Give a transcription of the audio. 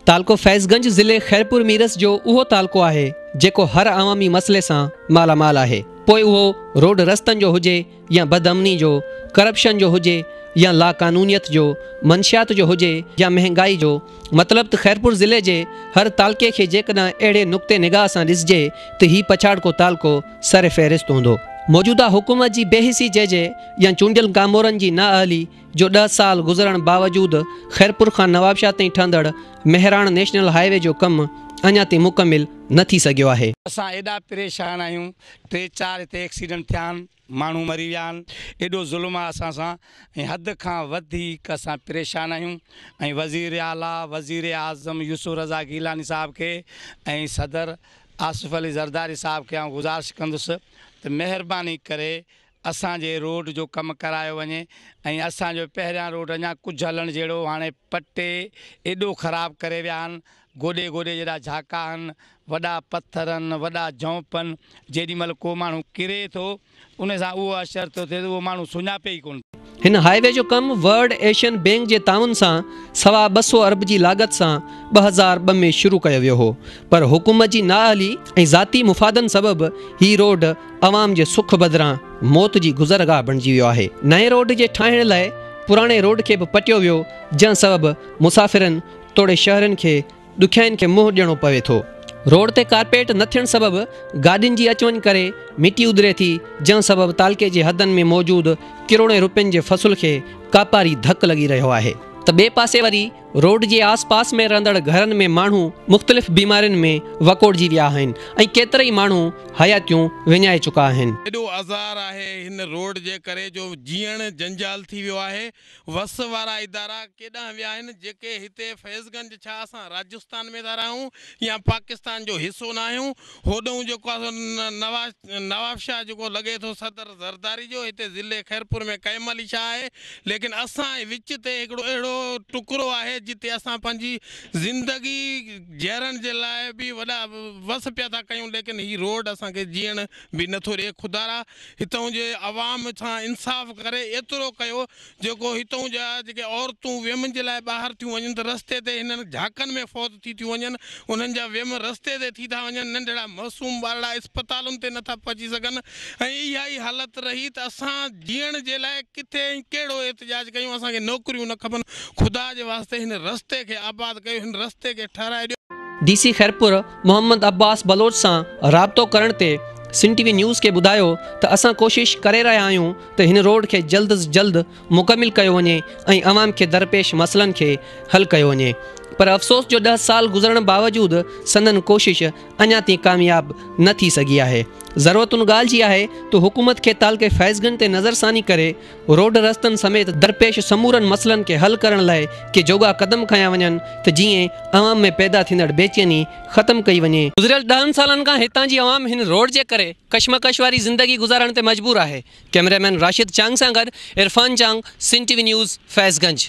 تعلقو فيض گنج ضلعي خيرپور ميرس جو اهو تعلقو آهي جيڪو هر عوامي مسئلي سان مالا مال آهي پوء اهو روڊ رستن جو هجي يا بدامني جو، ڪرپشن جو هجي يا لاقانونيت جو، منشيات جو هجي يا مهنگائي جو، مطلب ته خيرپور ضلعي جي هر تعلقي کي جيڪڏهن اهڙي نقطي نگاهه سان ڏسجي ته هي پڇاڙڪو تعلقو سر فهرست هوندو. موجوده حڪومت جي بي حسي چئجي يا چونڊيل ڪامورن جي نااهلي جو ڏهه سال گذرڻ باوجود خيرپور کان نوابشاهه تائين ٺهندڙ مهراڻ نيشنل هاء وي جو ڪم اڃا تائين مڪمل نه ٿي سگهيو آهي. اسان ايڏا پريشان آهيون ٽي چار هتي ايڪسيڊنٽ ٿيا آهن ماڻهو مري ويا آهن ايڏو ظلم آهي اسان سان ۽ حد کان وڌيڪ اسان پريشان آهيون ۽ وزير اعليٰ وزير اعظم يوسف رضا گيلاني صاحب کي ۽ صدر آصف علي زرداري صاحب کي آئون گذارش ڪندس ته مهرباني ڪري اسان جي روڊ جو ڪم ڪرايو وڃي ۽ اسان جو پهريان روڊ اڃا ڪجهه هلڻ جهڙو هاڻي پٽي ايڏو خراب ڪري ويا آهن گوڏي گوڏي جيڏا جهاڪا آهن وڏا پٿر آهن وڏا جهونپ آهن جيڏي مهل ڪو ماڻهو ڪري ٿو ان سان اهو اشر ٿو ٿئي ته اهو ماڻهو سڃاپي ئي ڪونه ٿو. هن هاء وي جو ڪم ورلڊ ايشين بينڪ جي تعاون سان سوا 200 ارب جي لاڳت سان 2002 ۾ شروع ڪيو ويو هو پر حڪومت جي نااهلي ۽ ذاتي مفادن سبب هي روڊ عوام جي سک بدران موت جي گذرگاهه بڻجي ويو آهي. نئين روڊ جي ٺاهڻ لاء پراڻي روڊ کي به پٽيو ويو جنهن سبب مسافرن توڙي شهرين کي ڏکيائين کي منهن ڏيڻو پوي ٿو. روڊ تي ڪارپيٽ نه ٿيڻ سبب گاڏين جي اچ وڃ ڪري مٽي اڏري ٿي جنهن سبب تعلقي جي حدن ۾ موجود ڪروڙين روپين جي فصل کي ڪاپاري ڌڪ لڳي رهيو آهي ته ٻئي پاسي وري روڊ جي آس پاس ۾ رهندڙ گهرن ۾ ماڻهو مختلف بيمارين ۾ وڪوڙجي ويا آهن ۽ ڪيترائي ماڻهو حياتيون وڃائي چڪا آهن. ايڏو آزار آهي هن روڊ جي ڪري جو جيئڻ جنجال ٿي ويو آهي وس وارا ادارا ڪيڏانهن ويا آهن جيڪي هتي فيض گنج ڇا اسان راجستان ۾ ٿا رهون يا پاڪستان جو حصو ناهيون هوڏهون جيڪو آهي سو نواز نوابشاهه جيڪو لڳي ٿو صدر زرداري جو هتي ضلعي خيرپور ۾ قائم علي شاهه آهي ليڪن اسان جي وچ تي هڪڙو اهڙو ٽڪرو آهي جتي اسان پنهنجي زندگي جيئرڻ جي لاء به وڏا وس پيا ٿا ڪيون ليڪن هي روڊ اسان کي جيئڻ به نٿو ڏئي خدارا هتئون جي عوام سان انصاف ڪري ايترو ڪيو جيڪو هتئون جا جيڪي عورتون ويم جي لاء ٻاهر ٿيون وڃن ته رستي تي هنن جهاڪن ۾ فوت ٿي ٿيون وڃن، انهن جا ويم رستي تي ٿي ٿا وڃن، ننڍڙا معصوم ٻارڙا اسپتالن تي نٿا پهچي سگهن ۽ اها ئي حالت رهي ته اسان جيئڻ جي لاء ڪٿي ۽ ڪهڙو احتجاج ڪيون، اسان کي نوڪريون نه کپن، خدا جي واسطي هن رستي کي آباد ڪيو، هن رستي کي ٺهرائي ڏيو. ڊي سي خيرپور محمد عباس بلوچ سان رابطو ڪرڻ تي سن ٽي وي نيوز کي ٻڌايو ته اسان ڪوشش ڪري رهيا آهيون ته هن روڊ کي جلد از جلد مڪمل ڪيو وڃي ۽ عوام کي درپيش مسئلن کي حل ڪيو وڃي پر افسوس جو ڏهه سال گذرڻ باوجود سندن ڪوشش اڃا تائين ڪامياب نه ٿي سگهي آهي ضرورت ان ڳالهه جي آهي ته حڪومت کي تعلقي فيض گنج تي نظرثاني ڪري روڊ رستن سميت درپيش سمورن مسئلن کي حل ڪرڻ لاء ڪي جوڳا قدم کنيا وڃن ته جيئن عوام ۾ پيدا ٿيندڙ بيچيني ختم ڪئي وڃي. گذريل ڏهن سالن کان هتان جي عوام هن روڊ جي ڪري ڪشمڪش واري زندگي گذارڻ تي مجبور آهي. ڪئميرا مين راشد چانگ سان گڏ Irfan Chang, Sindh T V news, Faiz Ganj.